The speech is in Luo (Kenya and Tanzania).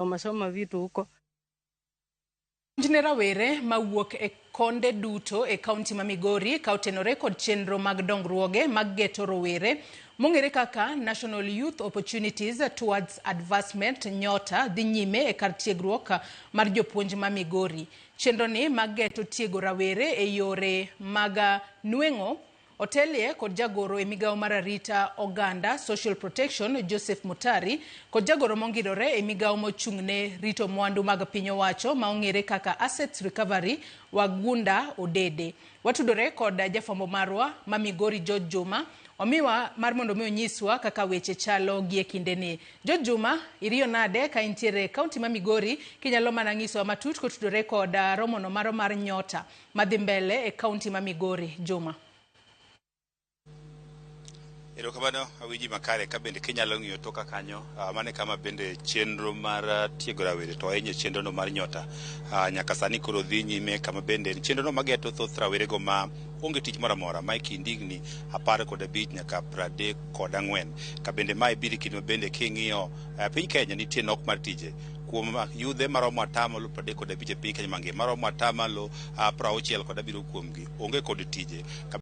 Soma vitu huko. Puonj ne rawere mawuok e konde duto e kaunti ma Migori ka otenore kod chenro mag dongruoge mag geto rowere mong'ere kaka National Youth Opportunities Towards Advancement Nyota dhi nyime e kar tiegruok mar jopuonj ma Migori. Chenro ni mag geto tiego rawere e yore mag nweng'o otelie kod jagoro e migawo mar arita oganda Social Protection Joseph Mutari kod jagoro mongirore e migawo mochung'ne rito mwandu mag piny owacho ma ong'ere kaka Assets Recovery Wagunda Odede. Watudore kod jafwambo marwa ma Migori George Juma omiwa mar mondo mi onyiswa kaka weche chalo gie kindeni. George Juma, iriyo nade ka intiere e kaunti ma Migori kinyalo mana nyisowa matut kotudore kod romono maro mar Nyota madhi mbele e kaunti ma Migori. Juma. Erokamano awinji makare ka bende kinyalo ng'iyo toka kanyo mano e kama bende chenro mar tiego rawere to ahinya chenro no mar Nyota nyaka sani koro dhi nyime kama bende en chenro no mageto thoth rawerego ma onge tich moro amora ma e kind higni 15 nyaka 34 ka bende mae biro e kinde ma bende king'iyo piny Kenya nitie nok mar tije kuom yudhe maromo 35% e piny Kenya mangima maromo 67% kuomgi onge kod tije.